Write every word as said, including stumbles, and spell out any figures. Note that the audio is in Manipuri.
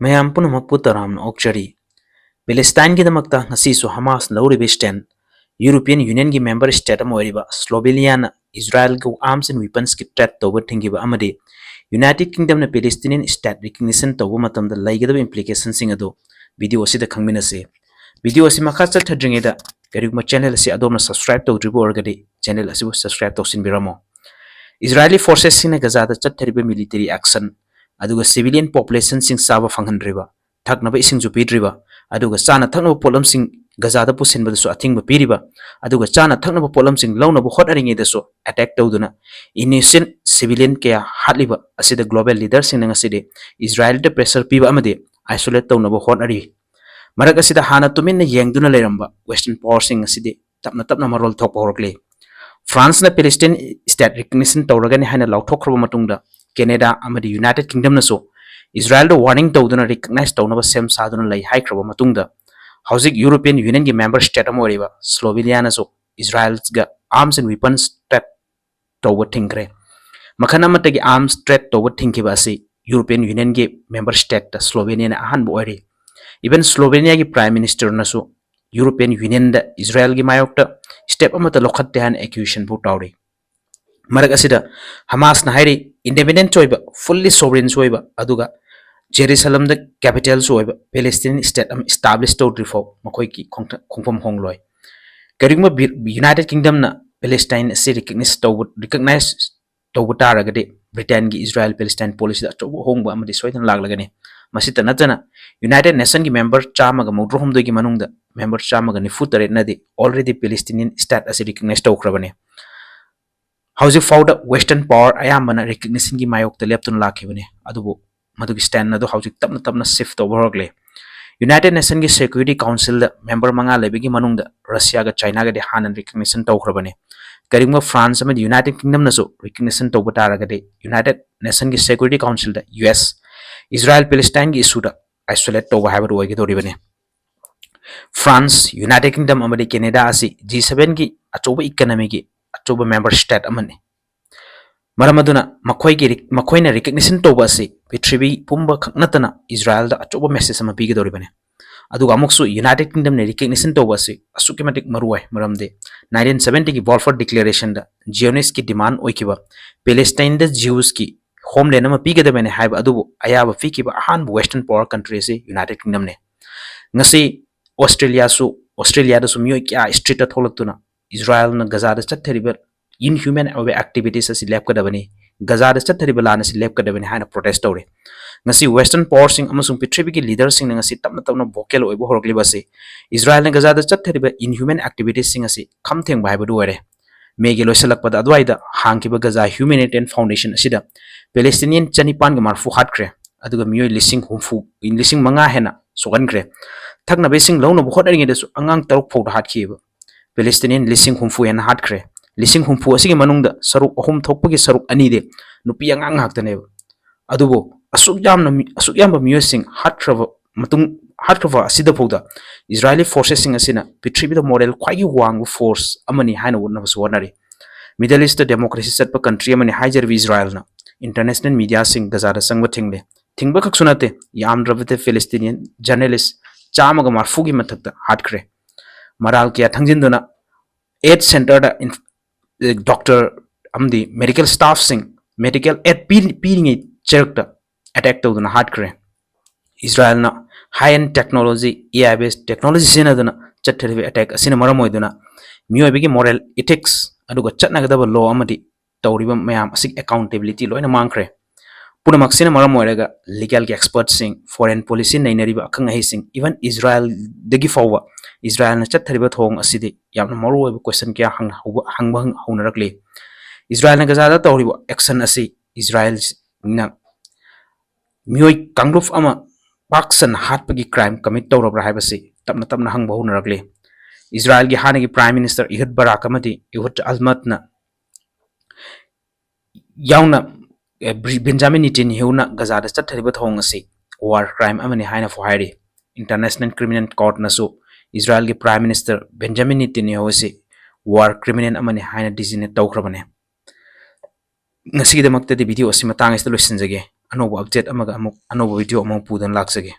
ꯃꯌꯥꯝ ꯄꯨꯝꯅꯃꯛꯄꯨ ꯇꯔꯥꯝꯅ ꯑꯣꯛꯆꯔꯤ꯫ ꯄꯦꯂꯦꯁꯇꯥꯏꯟꯒꯤꯗꯃꯛꯇ ꯉꯁꯤꯁꯨ ꯍꯃꯥꯁꯅ ꯂꯧꯔꯤꯕ stand, European Unionꯒꯤ member state ꯑꯃ ꯑꯣꯏꯔꯤꯕ ꯁ꯭ꯂꯣꯚꯦꯅꯤꯌꯥꯅ ꯏꯖꯔꯥꯏꯜꯒ arms and weaponsꯀꯤ threat ꯇꯧꯕ ꯊꯤꯡꯈꯤꯕ ꯑꯃꯗꯤ United Kingdomꯅ Palestinian state recognition ꯇꯧꯕ ꯃꯇꯝꯗ ꯂꯩꯒꯗꯕ implicationꯁꯤꯡ ꯑꯗꯨ video ꯑꯁꯤꯗ ꯈꯪꯃꯤꯟꯅꯁꯤ꯫ Video ꯑꯁꯤ ꯃꯈꯥ ꯆꯠꯊꯗ꯭ꯔꯤꯉꯩꯗ ꯀꯔꯤꯒꯨꯝꯕ channel ꯑꯁꯤ ꯑꯗꯣꯝꯅ subscribe ꯇꯧꯗ꯭ꯔꯤꯕ ꯑꯣꯏꯔꯒꯗꯤ channel ꯑꯁꯤꯕꯨ subscribe ꯇꯧꯁꯤꯟꯕꯤꯔꯝꯃꯣ꯫ Israeli forcesꯁꯤꯡꯅ ꯒꯖꯥꯗ ꯆꯠꯊꯔꯤꯕ military action ꯑꯗꯨꯒ civilian populationꯁꯤꯡ ꯆꯥꯕ ꯐꯪꯍꯟꯗ꯭ꯔꯤꯕ, ꯊꯛꯅꯕ ꯏꯁꯤꯡꯁꯨ ꯄꯤꯗ꯭ꯔꯤꯕ, ꯑꯗꯨꯒ ꯆꯥꯅ ꯊꯛꯅꯕ ꯄꯣꯠꯂꯝꯁꯤꯡ ꯒꯖꯥꯗ ꯄꯨꯁꯤꯟꯕꯗꯁꯨ ꯑꯊꯤꯡꯕ ꯄꯤꯔꯤꯕ, ꯑꯗꯨꯒ ꯆꯥꯅ ꯊꯛꯅꯕ ꯄꯣꯠꯂꯝꯁꯤꯡ ꯂꯧꯅꯕ ꯍꯣꯠꯅꯔꯤꯉꯩꯗꯁꯨ attack ꯇꯧꯗꯨꯅ innocent civilian ꯀꯌꯥ ꯍꯥꯠꯂꯤꯕ ꯑꯁꯤꯗ global leaderꯁꯤꯡꯅ ꯉꯁꯤꯗꯤ ꯏꯖꯔꯥꯏꯜꯗ pressure ꯄꯤꯕ ꯑꯃꯗꯤ isolate ꯇꯧꯅꯕ ꯍꯣꯠꯅꯔꯤ꯫ ꯃꯔꯛ ꯑꯁꯤꯗ ꯍꯥꯟꯅ ꯇꯨꯃꯤꯟꯅ ꯌꯦꯡꯗꯨꯅ ꯂꯩꯔꯝꯕ Western powerꯁꯤꯡ ꯉꯁꯤꯗꯤ ꯇꯞꯅ ꯇꯞꯅ ꯃꯔꯣꯜ ꯊꯣꯛꯄ ꯍꯧꯔꯛꯂꯤ꯫ ꯐ꯭ꯔꯥꯟꯁꯅ Palestine state recognition ꯇꯧꯔꯒꯅꯤ ꯍꯥꯏꯅ ꯂꯥꯎꯊꯣꯛꯈ꯭ꯔꯕ ꯃꯇꯨꯡꯗ, ꯀꯦꯅꯦꯗꯥ ꯑꯃꯗꯤ United Kingdomꯅꯁꯨ ꯏꯖꯔꯥꯏꯜꯗ warning ꯇꯧꯗꯨꯅ recognize ꯇꯧꯅꯕ ꯁꯦꯝ ꯁꯥꯗꯨꯅ ꯂꯩ ꯍꯥꯏꯈ꯭ꯔꯕ ꯃꯇꯨꯡꯗ, ꯍꯧꯖꯤꯛ European Unionꯒꯤ member state ꯑꯃ ꯑꯣꯏꯔꯤꯕ ꯁ꯭ꯂꯣꯚꯦꯅꯤꯌꯥꯅꯁꯨ ꯏꯖꯔꯥꯏꯜꯒ arms and weapons threat ꯇꯧꯕ ꯊꯤꯡꯈ꯭ꯔꯦ꯫ ꯃꯈꯜ ꯑꯃꯠꯇꯒꯤ arms threat ꯇꯧꯕ ꯊꯤꯡꯈꯤꯕ ꯑꯁꯤ European Unionꯒꯤ member stateꯇ ꯁ꯭ꯂꯣꯚꯦꯅꯤꯌꯥꯅ ꯑꯍꯥꯟꯕ ꯑꯣꯏꯔꯤ꯫ Even ꯁ꯭ꯂꯣꯚꯦꯅꯤꯌꯥꯒꯤ Prime Ministerꯅꯁꯨ European Unionꯗ ꯏꯖꯔꯥꯏꯜꯒꯤ ꯃꯥꯌꯣꯛꯇ step ꯑꯃꯠꯇ ꯂꯧꯈꯠꯇꯦ ꯍꯥꯏꯅ accusation ꯐꯥꯎ ꯇꯧꯔꯤ꯫ ꯃꯔꯛ ꯑꯁꯤꯗ ꯍꯃꯥꯁꯅ ꯍꯥꯏꯔꯤ, independent ꯑꯣꯏꯕ, fully sovereign ꯑꯣꯏꯕ, ꯑꯗꯨꯒ ꯖꯦꯔꯨꯁꯂꯝꯗ capitalꯁꯨ ꯑꯣꯏꯕ Palestinian state ꯑꯃ establish ꯇꯧꯗ꯭ꯔꯤ ꯐꯥꯎ ꯃꯈꯣꯏꯒꯤ ꯈꯣꯡꯊ-, ꯈꯣꯡꯐꯝ ꯍꯣꯡꯂꯣꯏ꯫ ꯀꯔꯤꯒꯨꯝꯕ ꯕꯤ-, United Kingdomꯅ Palestine ꯑꯁꯤ recognize ꯇꯧꯕ, recognize ꯇꯧꯕ ꯇꯥꯔꯒꯗꯤ, Britainꯒꯤ Israel Palestine policyꯗ ꯑꯆꯧꯕ ꯑꯍꯣꯡꯕ ꯑꯃꯗꯤ ꯁꯣꯏꯗꯅ ꯂꯥꯛꯂꯒꯅꯤ꯫ ꯃꯁꯤꯇ ꯅꯠꯇꯅ, United Nationꯒꯤ member ꯆꯥꯝꯃꯒ ꯃꯧꯗ꯭ꯔꯥꯍꯨꯝꯗꯣꯏꯒꯤ ꯃꯅꯨꯡꯗ member ꯆꯥꯝꯃꯒ ꯅꯤꯐꯨ ꯇꯔꯦꯠꯅꯗꯤ already Palestinian state ꯑꯁꯤ recognize ꯇꯧꯈ꯭ꯔꯕꯅꯤ꯫ ꯍꯧꯖꯤꯛ ꯐꯥꯎꯗ Western power ꯑꯌꯥꯝꯕꯅ recognitionꯒꯤ ꯃꯥꯌꯣꯛꯇ ꯂꯦꯞꯇꯨꯅ ꯂꯥꯛꯈꯤꯕꯅꯤ, ꯑꯗꯨꯕꯨ ꯃꯗꯨꯒꯤ stand ꯑꯗꯨ ꯍꯧꯖꯤꯛ ꯇꯞꯅ ꯇꯞꯅ shift ꯇꯧꯕ ꯍꯧꯔꯛꯂꯦ꯫ United Nationꯒꯤ Security Councilꯗ member ꯃꯉꯥ ꯂꯩꯕꯒꯤ ꯃꯅꯨꯡꯗ Russiaꯒ Chinaꯒꯗꯤ ꯍꯥꯟꯅ recognition ꯇꯧꯈ꯭ꯔꯕꯅꯤ꯫ ꯀꯔꯤꯒꯨꯝꯕ France ꯑꯃꯗꯤ United Kingdomꯅꯁꯨ recognition ꯇꯧꯕ ꯇꯥꯔꯒꯗꯤ, United Nationꯒꯤ Security Councilꯗ US Israel Palestineꯒꯤ issueꯗ isolate ꯇꯧꯕ ꯍꯥꯏꯕꯗꯨ ꯑꯣꯏꯒꯗꯧꯔꯤꯕꯅꯤ꯫ France, United Kingdom ꯑꯃꯗꯤ Canada ꯑꯁꯤ G sevenꯒꯤ ꯑꯆꯧꯕ economyꯒꯤ ꯑꯆꯧꯕ member state ꯑꯃꯅꯤ꯫ ꯃꯔꯝ ꯑꯗꯨꯅ ꯃꯈꯣꯏꯒꯤ ꯔꯤ-, ꯃꯈꯣꯏꯅ recognition ꯇꯧꯕ ꯑꯁꯤ ꯄ꯭ꯔꯤꯊꯤꯕꯤ ꯄꯨꯝꯕ ꯈꯛ ꯅꯠꯇꯅ ꯏꯖꯔꯥꯏꯜꯗ ꯑꯆꯧꯕ message ꯑꯃ ꯄꯤꯒꯗꯧꯔꯤꯕꯅꯤ꯫ ꯑꯗꯨꯒ ꯑꯃꯨꯛꯁꯨ United Kingdomꯅ recognition ꯇꯧꯕ ꯑꯁꯤ ꯑꯁꯨꯛꯀꯤ ꯃꯇꯤꯛ ꯃꯔꯨ ꯑꯣꯏ, ꯃꯔꯝꯗꯤ nineteen seventyꯒꯤ Balfour Declarationꯗ Zionistꯀꯤ demand ꯑꯣꯏꯈꯤꯕ Palestineꯗ Jewsꯀꯤ homeland ꯑꯃ ꯄꯤꯒꯗꯕꯅꯤ ꯍꯥꯏꯕ ꯑꯗꯨꯕꯨ ꯑꯌꯥꯕ ꯄꯤꯈꯤꯕ ꯑꯍꯥꯟꯕ Western power country ꯑꯁꯤ United Kingdomꯅꯤ꯫ ꯉꯁꯤ ꯑꯣꯁꯇ꯭ꯔꯦꯂꯤꯌꯥꯁꯨ, ꯑꯣꯁꯇ꯭ꯔꯦꯂꯤꯌꯥꯗꯁꯨ ꯃꯤꯑꯣꯏ ꯀꯌꯥ streetꯇ ꯊꯣꯛꯂꯛꯇꯨꯅ ꯏꯖꯔꯥꯏꯜꯅ ꯒꯖꯥꯗ ꯆꯠꯊꯔꯤꯕ inhuman ꯑꯣꯏꯕ activities ꯑꯁꯤ ꯂꯦꯞꯀꯗꯕꯅꯤ, ꯒꯖꯥꯗ ꯆꯠꯊꯔꯤꯕ ꯂꯥꯟ ꯑꯁꯤ ꯂꯦꯞꯀꯗꯕꯅꯤ ꯍꯥꯏꯅ protest ꯇꯧꯔꯤ꯫ ꯉꯁꯤ Western powerꯁꯤꯡ ꯑꯃꯁꯨꯡ ꯄ꯭ꯔꯤꯊꯤꯕꯤꯒꯤ leaderꯁꯤꯡꯅ ꯉꯁꯤ ꯇꯞꯅ ꯇꯞꯅ vocal ꯑꯣꯏꯕ ꯍꯧꯔꯛꯂꯤꯕ ꯑꯁꯤ ꯏꯖꯔꯥꯏꯜꯅ ꯒꯖꯥꯗ ꯆꯠꯊꯔꯤꯕ inhuman activitiesꯁꯤꯡ ꯑꯁꯤ ꯈꯝ ꯊꯦꯡꯕ ꯍꯥꯏꯕꯗꯨ ꯑꯣꯏꯔꯦ꯫ ꯃꯦꯒꯤ ꯂꯣꯏꯁꯤꯜꯂꯛꯄꯗ ꯑꯗꯨꯋꯥꯏꯗ ꯍꯥꯡꯈꯤꯕ ꯒꯖꯥ Humanitarian Foundation ꯑꯁꯤꯗ Palestinian ꯆꯅꯤꯄꯥꯟꯒ ꯃꯔꯤꯐꯨ ꯍꯥꯠꯈ꯭ꯔꯦ, ꯑꯗꯨꯒ ꯃꯤꯑꯣꯏ ꯂꯤꯁꯤꯡ ꯍꯨꯝꯐꯨ, ꯂꯤꯁꯤꯡ ꯃꯉꯥ ꯍꯦꯟꯅ ꯁꯣꯛꯍꯟꯈ꯭ꯔꯦ꯫ ꯊꯛꯅꯕ ꯏꯁꯤꯡ ꯂꯧꯅꯕ ꯍꯣꯠꯅꯔꯤꯉꯩꯗꯁꯨ ꯑꯉꯥꯡ ꯇꯔꯨꯛ ꯐꯥꯎꯗ ꯍꯥꯠꯈꯤꯑꯕ꯫ Palestinian ꯂꯤꯁꯤꯡ ꯍꯨꯝꯐꯨ ꯍꯦꯟꯅ ꯍꯥꯠꯈ꯭ꯔꯦ꯫ ꯂꯤꯁꯤꯡ ꯍꯨꯝꯐꯨ ꯑꯁꯤꯒꯤ ꯃꯅꯨꯡꯗ ꯁꯔꯨꯛ ꯑꯍꯨꯝ ꯊꯣꯛꯄꯒꯤ ꯁꯔꯨꯛ ꯑꯅꯤꯗꯤ ꯅꯨꯄꯤ ꯑꯉꯥꯡ ꯉꯥꯛꯇꯅꯦꯕ꯫ ꯑꯗꯨꯕꯨ ꯑꯁꯨꯛ ꯌꯥꯝꯅ ꯃꯤ-, ꯑꯁꯨꯛ ꯌꯥꯝꯕ ꯃꯤꯑꯣꯏꯁꯤꯡ ꯍꯥꯠꯈ꯭ꯔꯕ ꯃꯇꯨꯡ, ꯍꯥꯠꯈ꯭ꯔꯕ ꯑꯁꯤꯗꯐꯥꯎꯗ ꯏꯖꯔꯥꯏꯂꯤ forcesꯁꯤꯡ ꯑꯁꯤꯅ ꯄ꯭ꯔꯤꯊꯤꯕꯤꯗ moral ꯈ꯭ꯋꯥꯏꯒꯤ ꯋꯥꯡꯕ force ꯑꯃꯅꯤ ꯍꯥꯏꯅ ꯎꯠꯅꯕꯁꯨ ꯍꯣꯠꯅꯔꯤ꯫ Middle Eastꯇ democracy ꯆꯠꯄ country ꯑꯃꯅꯤ ꯍꯥꯏꯖꯔꯤꯕ ꯏꯖꯔꯥꯏꯜꯅ international mediaꯁꯤꯡ ꯒꯖꯥꯗ ꯆꯪꯕ ꯊꯤꯡꯂꯦ꯫ ꯊꯤꯡꯕ ꯈꯛꯁꯨ ꯅꯠꯇꯦ, ꯌꯥꯝꯗ꯭ꯔꯕꯗ Palestinian journalist ꯆꯥꯝꯃꯒ ꯃꯔꯤꯐꯨꯒꯤ ꯃꯊꯛꯇ ꯍꯥꯠꯈ꯭ꯔꯦ꯫ ꯃꯔꯥꯜ ꯀꯌꯥ ꯊꯪꯖꯤꯟꯗꯨꯅ aid centreꯗ ꯏꯟ-, ꯑꯦ, doctor ꯑꯃꯗꯤ medical staffꯁꯤꯡ medical aid ꯄꯤ-, ꯄꯤꯔꯤꯉꯩ ꯆꯔꯛꯇ attack ꯇꯧꯗꯨꯅ ꯍꯥꯠꯈ꯭ꯔꯦ꯫ ꯏꯖꯔꯥꯏꯜꯅ high-end technology, AI based technology ꯁꯤꯖꯤꯟꯅꯗꯨꯅ ꯆꯠꯊꯔꯤꯕ attack ꯑꯁꯤꯅ ꯃꯔꯝ ꯑꯣꯏꯗꯨꯅ ꯃꯤꯑꯣꯏꯕꯒꯤ moral ethics ꯑꯗꯨꯒ ꯆꯠꯅꯒꯗꯕ law ꯑꯃꯗꯤ ꯇꯧꯔꯤꯕ ꯃꯌꯥꯝ ꯑꯁꯤꯒꯤ accountability ꯂꯣꯏꯅ ꯃꯥꯡꯈ꯭ꯔꯦ꯫ ꯄꯨꯝꯅꯃꯛꯁꯤꯅ ꯃꯔꯝ ꯑꯣꯏꯔꯒ legalꯒꯤ expertꯁꯤꯡ, foreign policy ꯅꯩꯅꯔꯤꯕ ꯑꯈꯪ ꯑꯍꯩꯁꯤꯡ, even ꯏꯖꯔꯥꯏꯜꯗꯒꯤ ꯐꯥꯎꯕ ꯏꯖꯔꯥꯏꯜꯅ ꯆꯠꯊꯔꯤꯕ ꯊꯧꯑꯣꯡ ꯑꯁꯤꯗꯤ ꯌꯥꯝꯅ ꯃꯔꯨꯑꯣꯏꯕ question ꯀꯌꯥ ꯍꯪ-, ꯍꯧꯕ-, ꯍꯪꯕ ꯍꯪ-, ꯍꯧꯅꯔꯛꯂꯤ꯫ ꯏꯖꯔꯥꯏꯜꯅ ꯒꯖꯥꯗ ꯇꯧꯔꯤꯕ action ꯑꯁꯤ ꯏꯖꯔꯥꯏꯜꯅ ꯃꯤꯑꯣꯏ ꯀꯥꯡꯂꯨꯞ ꯑꯃ ꯄꯥꯛ ꯁꯟꯅ ꯍꯥꯠꯄꯒꯤ crime commit ꯇꯧꯔꯕ꯭ꯔꯥ ꯍꯥꯏꯕꯁꯤ ꯇꯞꯅ ꯇꯞꯅ ꯍꯪꯕ ꯍꯧꯅꯔꯛꯂꯤ꯫ ꯏꯖꯔꯥꯏꯜꯒꯤ ꯍꯥꯟꯅꯒꯤ Prime Minister ꯏꯍꯨꯗ ꯕꯔꯥꯛ ꯑꯃꯗꯤ ꯏꯍꯨꯗ ꯑꯜꯃꯠꯅ ꯌꯥꯎꯅ, ꯑꯦ, ꯕ꯭ꯔꯤ-, ꯕꯦꯟꯖꯥꯃꯤꯟ ꯅꯤꯇꯤꯟꯌꯥꯍꯨꯅ ꯒꯖꯥꯗ ꯆꯠꯊꯔꯤꯕ ꯊꯧꯑꯣꯡ ꯑꯁꯤ war crime ꯑꯃꯅꯤ ꯍꯥꯏꯅ ꯐꯥꯎ ꯍꯥꯏꯔꯤ꯫ International Criminal Courtꯅꯁꯨ ꯏꯖꯔꯥꯏꯜꯒꯤ Prime Minister Benjamin ꯅꯤꯇꯤꯟꯌꯥꯍꯨ ꯑꯁꯤ war criminal ꯑꯃꯅꯤ ꯍꯥꯏꯅ designate ꯇꯧꯈ꯭ꯔꯕꯅꯤ꯫ ꯉꯁꯤꯒꯤꯗꯃꯛꯇꯗꯤ video ꯑꯁꯤ ꯃꯇꯥꯡ ꯑꯁꯤꯗ ꯂꯣꯏꯁꯤꯟꯖꯒꯦ꯫ ꯑꯅꯧꯕ update ꯑꯃꯒ ꯑꯃꯨꯛ ꯑꯅꯧꯕ video ꯑꯃꯨꯛ ꯄꯨꯗꯨꯅ ꯂꯥꯛꯆꯒꯦ꯫